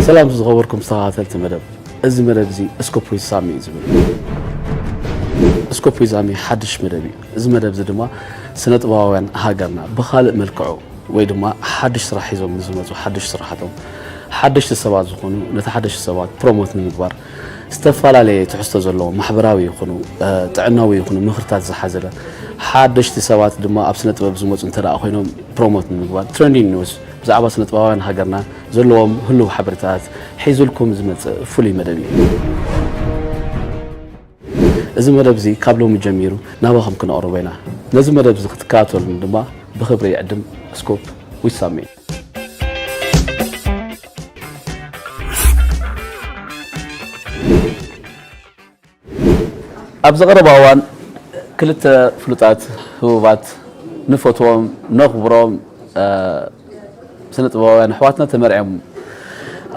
ሰላም ዝኸበርኩም ተኸታተልቲ መደብ፣ እዚ መደብ እዚ ስኮፕ ዊዝ ሳሚ እዩ ዝብል። ስኮፕ ዊዝ ሳሚ ሓድሽ መደብ እዩ። እዚ መደብ እዚ ድማ ስነ ጥበባውያን ሃገርና ብኻልእ መልክዑ ወይ ድማ ሓድሽ ስራሕ ሒዞም ንዝመፁ ሓድሽ ስራሓቶም ሓደሽቲ ሰባት ዝኾኑ ነቲ ሓደሽቲ ሰባት ፕሮሞት ንምግባር ዝተፈላለየ ትሕዝቶ ዘለዎም ማሕበራዊ ይኹኑ ጥዕናዊ ይኹኑ ምኽርታት ዝሓዘለ ሓደሽቲ ሰባት ድማ ኣብ ስነ ጥበብ ዝመፁ እንተ ደኣ ኮይኖም ፕሮሞት ንምግባር ትሬንዲንግ ኒውስ ብዛዕባ ስነ ጥበባውያን ሃገርና ዘለዎም ህሉው ሓበሬታት ሒዙልኩም ዝመጽእ ፍሉይ መደብ እዩ። እዚ መደብ እዚ ካብ ሎሚ ጀሚሩ ናባኹም ክነቕርቦ ኢና። ነዚ መደብ እዚ ክትከታተሉን ድማ ብኽብሪ ይዕድም። ስኮፕ ዊዝ ሳሚ። ኣብዚ ቀረባ እዋን ክልተ ፍሉጣት ህቡባት ንፈትዎም ነኽብሮም ስነ ጥበባውያን ኣሕዋትና ተመርዕዮም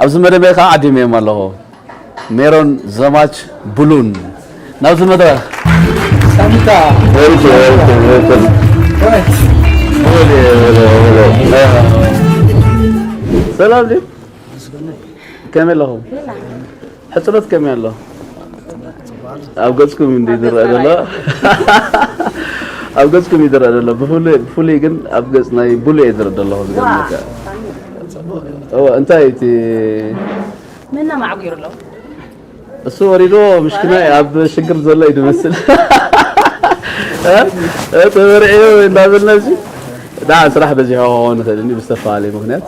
ኣብዚ መደበ ከዓ ዓዲመዮም ኣለኹ። ሜሮን ዘማች ብሉን ናብዚ መድረኽ ሳሚታ ሰላም ድዩ? ከመይ ኣለኹም? ሕጽኖት ከመይ ኣሎ? ኣብ ገጽኩም እንዲ ዝረአ ዘሎ ኣብ ገጽኩም እዩ ዝረአ ዘሎ። ብፍሉይ ግን ኣብ ገጽ ናይ ብሉ እዩ ዝረአ ዘሎ። ዝገርመካ እንታይ እቲ መና ማዕጉሩ ኣሎ። እሱ ወሪዶ ምሽክና ኣብ ሽግር ዘሎ እዩ ዝመስል። ተበርዒ እንዳበልና እዚ ዳ ስራሕ በዚሑ ክኸውን ይኽእል ብዝተፈላለየ ምክንያት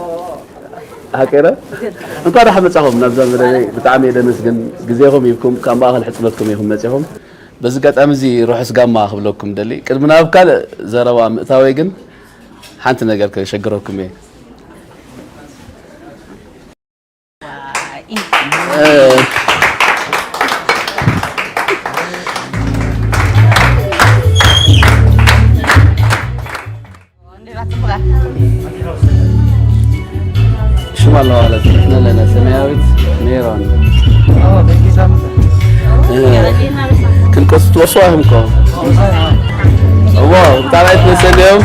ሓቀረ እንኳ ደሓ መጻኹም ናብዛ መደበይ ብጣዕሚ እየ ደመስግን ግዜኹም ሂብኩም ካብ ማእኸል ሕፅነትኩም ኢኹም መፂኹም በዚ ኣጋጣሚ እዚ ርሑስ ጋማ ክብለኩም ደሊ ቅድሚ ናብ ካልእ ዘረባ ምእታወይ ግን ሓንቲ ነገር ከሸግረኩም እየ ሽማ ኣለዋ ማለት ንሕና ኣለና ሰማያዊት ሜሮን ክንቀሱ ትወስዋ ኢኹም ከ እዎ ብጣዕሚ ኣይትመሰል እዮም